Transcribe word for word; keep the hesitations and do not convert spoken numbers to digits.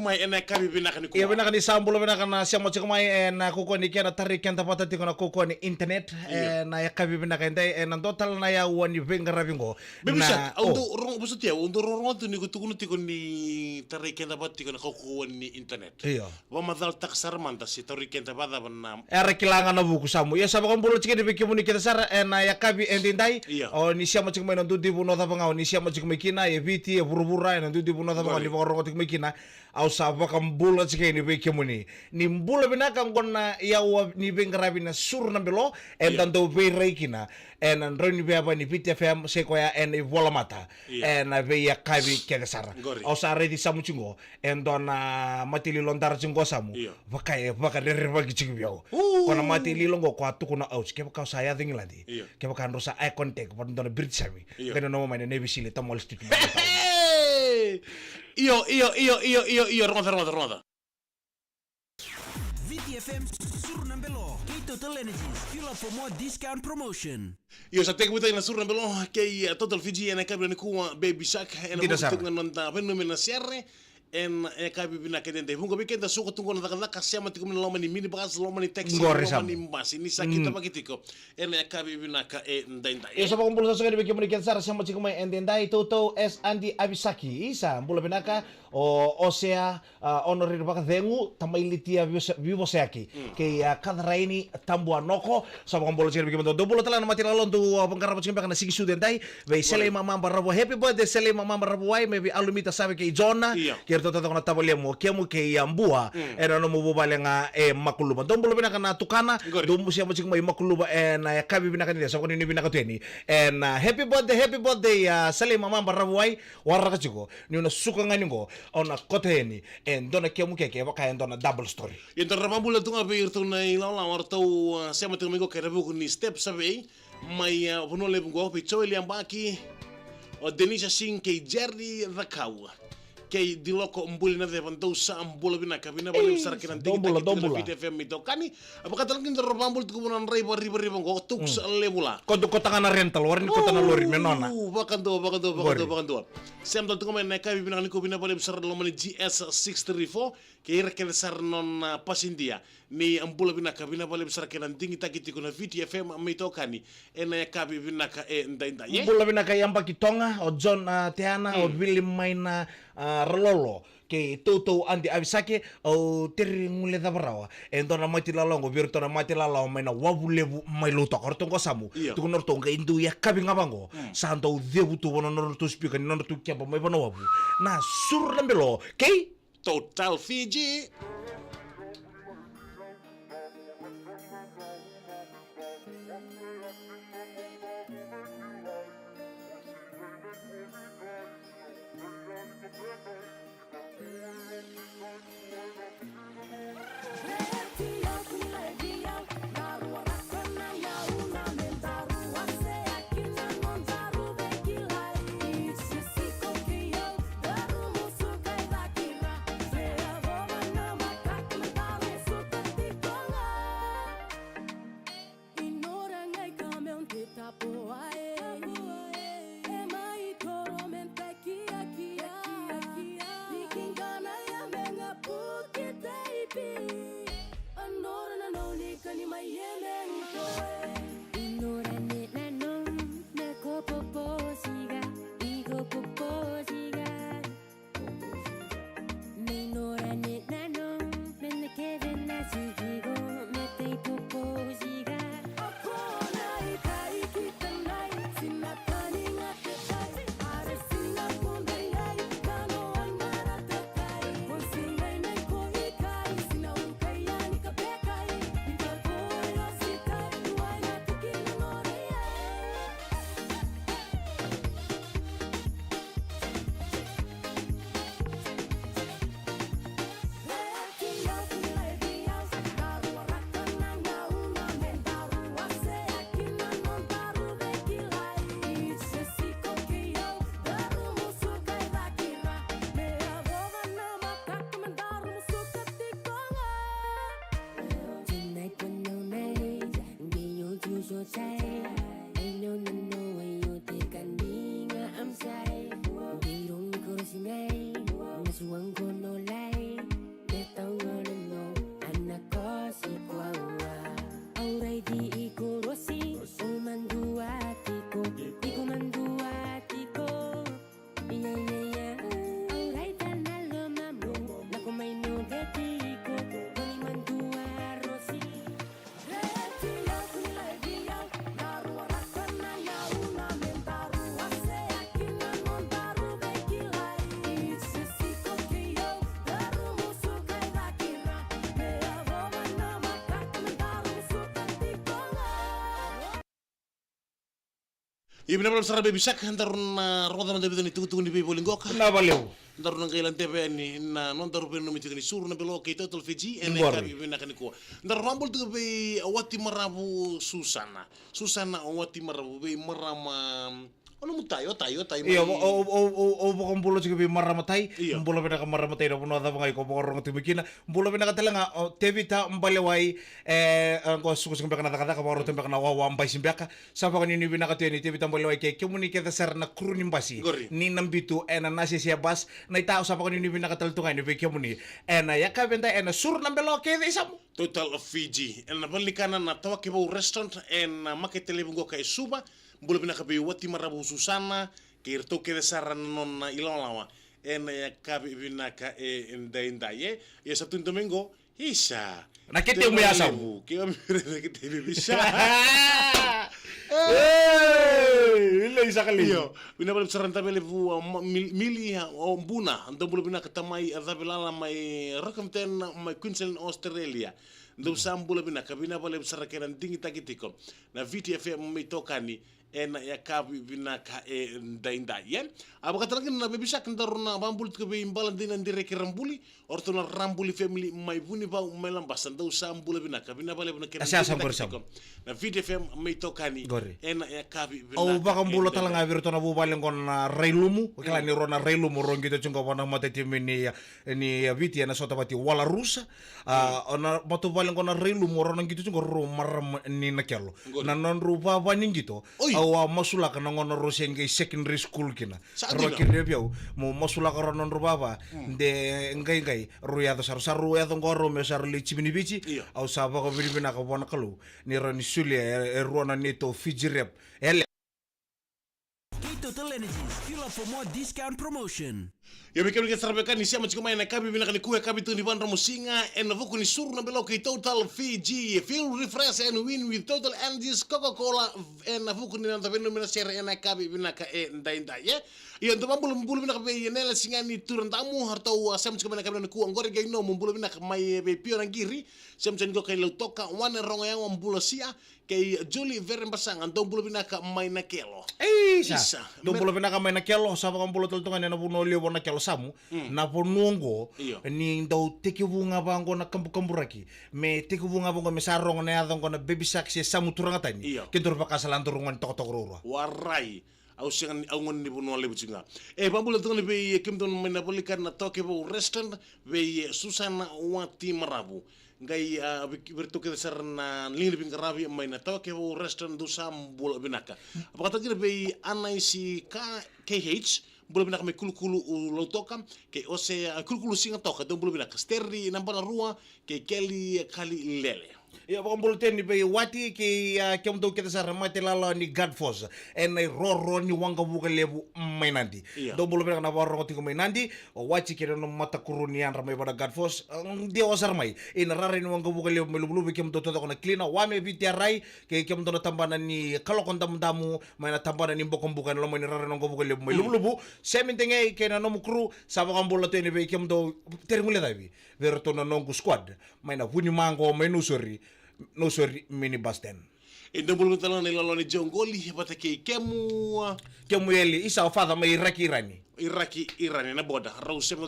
Mai ena yakavi vinaka nikua. Io, vinaka ni sa bula vinaka na sema tiko mai ena kaukaua ni kena tarai keda vata tiko na kaukaua ni internet. Io. Ena yakavi vinaka edai, ena dua tale na aua ni veiqaravi qo. Baby Shark, au dau rogo, vosoti au, au dau rogoca tu ni ko tukuna tiko ni tarai keda vata tiko na kaukaua ni internet. Io. Vakamacalataka sara mada se tarai keda vakacava na. Era kila ga na vuku, Samu. Io, sa vakabula tiko yani vei kemuni kece sara ena yakavi edaidai. Io. O ni sema tiko mai na duidui vanua cava ga o ni sema tiko mai kina, e Viti, e vuravura, ena duidui vanua cava ga o ni vakarorogo tiko mai kina. Au sa vakabula tiko yani vei kemuni. Ni bula vinaka, qo na aua ni veiqaravi na Suru na Belo, eda dau veirai kina ena drau ni veiyavu ni Viti F M, se koya ena ivolamata. Io. Ena veiyakavi kece sara. Qori. Au sa raici Samu tiko qo, e dua na mate lilo dara tiko qo, Samu. Io. Vaka e vakarerevaki tiko vei au. Uu. Ko na mate lilo qo ko a tukuna, ouch, kevaka au sa yaco i Igiladi. Io. Kevaka drau sa eye contact vata dua na British Army. Io. Qai nanuma mai na Navy Seal e tamali stick. Hey! Io, io, io, io, io, io, rogoca, rogoca, rogoca. Viti F M, Suru na Belo, kei Total Energies, fuel up for more discount promotion. Io, sa tekivutaki na Suru na Belo kei, eh, Total Fiji ena yakavi nikua, Baby Shark, ena vuku tiko ga na noda veinanumi na sere ena yakavi vinaka edaidai. Vuqa vei keda suka tu qo na cakacaka, sema tiko mai na loma ni minibus, loma ni taxi, loma ni basi, ni sa kitavaki tiko ena yakavi vinaka edaidai. Io, sa vakabula sara tiko yani vei kemuni kece sara sema tiko mai edaidai, Toto S Andy Avisaki, isa, bula vinaka, o Osea, a, Honorary Vakacegu, Tamai Litia Vivosa-, Vivosayaki, kei, a, Katharaini Tabuanoko, sa vakabula tiko yani vei kemudou. Dou bula tale na mate lalo, dou, a, vaqarava tiko beka na Sigi Sucu edai, vei Selei Mama Baravuai. Happy birthday, Selei Mama Baravuai, mai vei Alumita Save kei Jona, kei iratou taucoko na tavalemu, o kemu kei, a, Bua, ena nomu vuvale ga e Makuluva. Dou bula vinaka na tukana, dou sema tiko mai Makuluva ena yakavi vinaka ni, sa vakavinavinaka tu yani. Ena, a, happy birthday, happy birthday, a, Selei Mama Baravuai, waraka tiko, niu na suka ga ni qo, au na koto yani e dua na kemu keke, e vaka e dua na double story. Ia, da ra vakabula tu ga vei iratou na ilawalawa, o ratou, a, sema tiko mai qo kei na vuku ni Step Survey mai, a, Vanua Levu qo, vei Joel Yabaki, o Denisa Singh kei Jerry Cakau, kei Diloko Buli na Ceva, dou sa bula vinaka, vinaka vakalevu sara kei na digitaki tiko na Viti F M mai Taukani. A, vakatale kina da ra vakabula tiko vua na draiva rivariva qo, Tuks Levula. Koto, koto ga na rental, warai ni koto na lori me nona. Vakadua, vakadua, vakadua, vakadua. Sema tale tu ga mai na yakavi vinaka nikua, vinaka vakalevu sara na loma ni G S six three four, kei ira kece sara na nona, a, pasidia. Ni a bula vinaka, vinaka vakalevu sara kei na digitaki tiko na Viti F M mai Taukani ena yakavi vinaka edaidai, e? Bula vinaka Yabaki Toga, o John, a, Teana, o Vili mai na, a, Ralolo, kei Toutou Adi Avisake, o Teri Gulecava Rawa. E dua na mate lalawa qo, vei iratou na mate lalawa mai na Wavu Levu mai Lautoka. O ratou qo Samu. Io. Tukuna o ratou qai dau yakavi ga vaqo. Sa dau cevu tu vua na nodratou sipika ni nodratou keba mai Vanuavu. Na Suru na Belo kei Total Fiji. Ia vinaka vakalevu sara Baby Shark, daru na rogoca mada e vica ni tukutuku ni veivoli qoka. Na vakalevu. Daru na qai ladeva yani na nodaru veinanumi tiko ni suru na belo kei Total Fiji ena yakavi vinaka nikua. Daru vakabula tiko vei Wati Maravu Susana. Susana Wati Maravu, vei marama. O nomu tai, o tai, o tai. Io, mai o, o, o, o, o vakabula tiko vei marama tai. Io. Bula vinaka marama tai, na vanua cava ga iko vakarorogo tiko mai kina. Bula vinaka tale ga o Tevita Balewai, e, e, qo sukusuku beka na cakacaka, vakarau tu beka na wawa baisi beka. Sa vakanuinui vinaka tu yani Tevita Balewai kei kemuni kece sara na kuru ni basi. Qori. Ni na bitu ena Nasese bus. Na itau sa vakanuinui vinaka tale tu ga yani vei kemuni. Ena yakavi edai ena suru na belo kece i Samu. Total Fiji. Ena valenikana na Tawakevou Restaurant, ena makete levu qoka e Suva. Bula vinaka vei Wati Maravu Susana, kei iratou kece sara na nona ilawalawa. Ena yakavi vinaka edaidai, e. Ia sa tu ni domingo, isa. Na ketemu ya Samu. Ke o mire na ketemu, isa. Ei, ile isa kali. Io, vinaka vakalevu sara na tavalevu, a, ma-, mil-, mili, a, o Buna. Dou bula vinaka tamai, a, Cavilala mai Rockhampton, mai Queensland, Australia. Dou sa bula vinaka, vinaka vakalevu sara kei na digitaki tiko na Viti F M mai Tokani. Ena yakavi vinaka edaidai, e. A vakatara kina na Baby Shark, daru na vakabula tiko vei Bala Dina Direki Rabuli, o ratou na Rabuli family mai Vunivau mai Labasa, dou sa bula vinaka, vinaka vakalevu na kena digitaki tiko na Viti F M mai Tokani. Qori. Ena yakavi vinaka. Au vakabula tale ga vei iratou na vuvale qo na Railumu, kila ni rua na Railumu, rua qito tiko qo vua na matatimi ni, ni Viti ena sota vati Walarusa. A, o na matavuvale qo na Railumu, o rau na qito tiko rau marama ni Nakelo. Qori. Na nodrau vava ni qito, au a masulaka na gauna rau se qai secondary school kina. Sa dina. Rau a kerea vei au meu masulaka rau na nodrau vava. De qaiqai rau yaco sara, sa rau yaco qo rau me sa rau lai timi ni Viti. Io. Au sa vakavinavinaka vua na Kalou ni rau ni solia e, e rua na neitou Fiji Rep. E le Kei Total Energies, fuel up for more discount promotion. Io, vei kemuni kece sara vei kemuni ni sema tiko mai ena yakavi vinaka nikua, yakavi tu ni vadromo siga, ena vuku ni suru na belo kei Total Fiji. Fuel, refresh and win with Total Energies Coca-Cola. Ena vuku ni noda veinanumi na sere ena yakavi vinaka edaidai, e. Io, dou vakabula, bula vinaka vei Nele Sigani Turadamu, ratou a sema tiko mai ena yakavi nikua, qori qai nomu bula vinaka mai vei Pio Naqiri, sema tiko qo kei Lautoka, Wane Rogoyawa, bula sia. Kei Julie Verebasaga, dou bula vinaka mai Nakelo. Ei, sa. Isa. Dou bula vinaka mai Nakelo, sa vakabula tale tu ga ena vanua levu o Nakelo Samu. Mm. Na vanua oqo, io, ni dau tekivu ga vaqo na kabukaburaki. Me tekivu ga vaqo me sa rogo na yaca oqo na Baby Shark se Samu Turagatani. Io. Ke daru vakasala daru gone tokatoka ruarua. Warai. Au sega ni, au gone ni vanua levu tiko ga. E, vakabula tiko ga vei kemudou mai na voleka na Tawakevou Restaurant, vei, e, Susana Wati Maravu. Qai, a, vei, vei iratou kece sara na liga ni veiqaravi mai na Tawakevou Restaurant, dou sa bula vinaka. Vakatara kina vei Anaisi K H, bula vinaka mai Kulukulu u Lautoka, kei Ose, a, Kulukulu Sigatoka, dou bula vinaka. Steri Nabanarua, kei Keli Kalilele. Ia, vakabula tale yani vei Wati kei, a, kemudou kece sara na mate lalawa ni Guard Force ena iroro ni waqavuka levu mai Nadi. Ia. Dou bula vinaka na vakarorogo tiko mai Nadi. O Wati kei na nomu matakuru ni yadra mai vua na Guard Force, a, dia o sara mai ina rara ni waqavuka levu mai Luvuluvu, kemudou taucoko na kilina, Wame Viti Arai, kei kemudou na tabana ni Kaloko Damudamu, mai na tabana ni Bokobuka ena loma ni rara ni waqavuka levu mai Luvuluvu. Semi Degei kei na nomu crew, sa vakabula tu yani vei kemudou, Tere Gulecavi, vei iratou na noqu squad mai na Vunimaqo, mai Nausori, Nausori mini bus stand. E dou bula vinaka tale ga na ilawalawa ni Joe Qoli vata kei kemu, a, kemu eli, isa, o Father mai Iraki, Irani. Iraki, Irani, na border. Rau sema